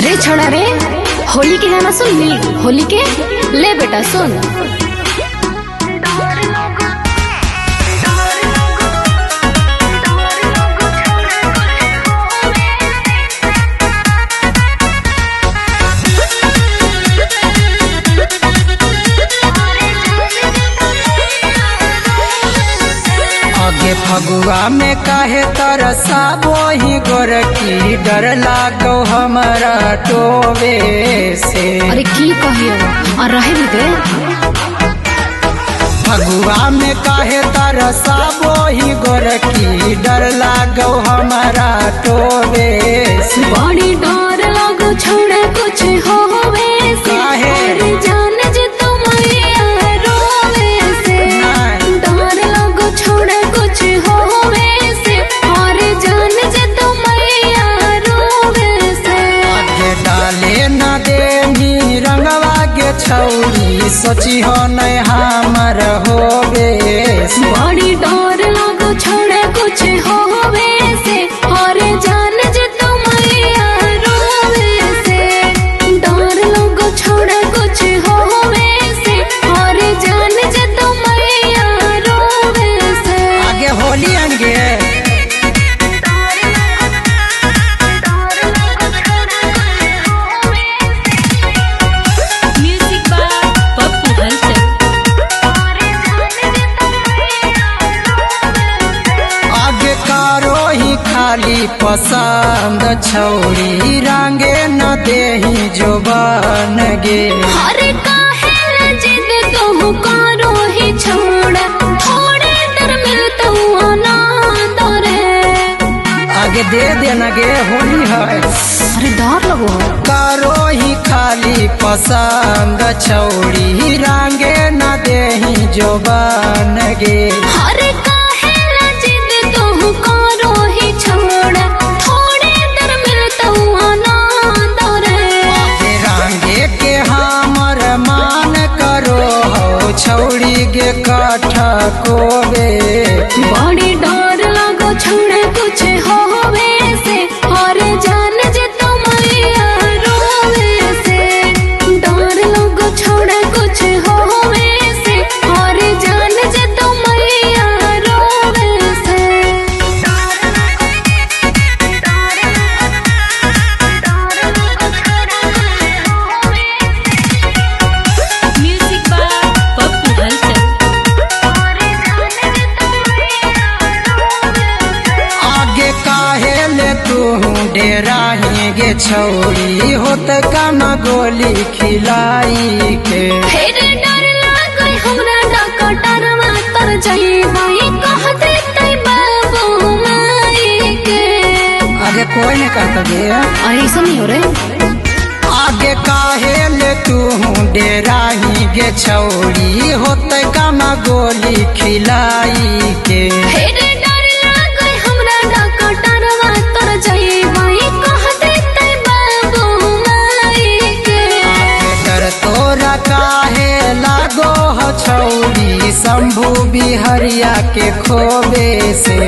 रे छोड़ा रे, होली के गाना सुन ली। होली के ले बेटा सुन। आगे फगुआ में काहे तरसा बोही गोरकी डर लागो हमरा टोवे से। अरे की कहियो और रहे भी दे। फगुआ में काहे तरसा बोही गोरकी डर लागो हमरा टोवे से। बड़ी डर लगो छोड़ा कुछ होवे से। काहे? अरे जान जे तुम रोवे से। नहीं। डर लगो छोड़ा कुछ होवे से। अरे जान जे तुम रोवे से। आगे डाले न देनी रंगवा के छौरी सोची हो नहीं हमर होवे से। बड़ी डर लगो छोड़ा कुछ होवे से। अरे जान जे तुम रोवे से। डर लगो छोड़ा कुछ होवे से। अरे जान जे तुम रोवे से। आगे होली आएंगे। म्यूजिक बाय पप्पू हलचल। आगे कारो ही खाली पसंद छौरी रंगे न देही जोबान गे। अरे काहे रे जिद कहूँ करो ही छोड़ा। थोड़े देर मिलता हुआ ना रे। आगे दे देना गे होली है। अरे डर लगो। कारो ही खाली पसंद छौरी रंगे न देही जोबान गे। अरे काहे रे जिद कहूँ करो ही छोड़ा। थोड़े देर मिलता हुआ ना रे। आगे रंगे के हमर मान करो हो छौरी गे काठ कोबे। बड़ी डर लगो छोड़े कुछ होवे से। और जान जे तुम रोवे से। डर लगो छोड़े कुछ होवे से। और जान जे तुम रोवे से। म्यूजिक बाय पप्पू हलचल। आगे काहे ले तू डेरा ही गे छौरी होत कम गोली खिलाई के। फिर डर लागै हमरा डॉक्टरवा तर जइबै कह देतै बाबू माई के। आगे कोई नहीं कहता गे। अरे ऐसा नहीं हो रे। आगे काहे ले तू डेरा ही गे छौरी होत कम गोली खिलाई के। फिर डर लागै हमरा डॉक्टरवा तर जइबै कह देतै बाबू माई के। आगे डर तोरा काहे लागो हो छौरी शंभू बिहरिया के खोबे से।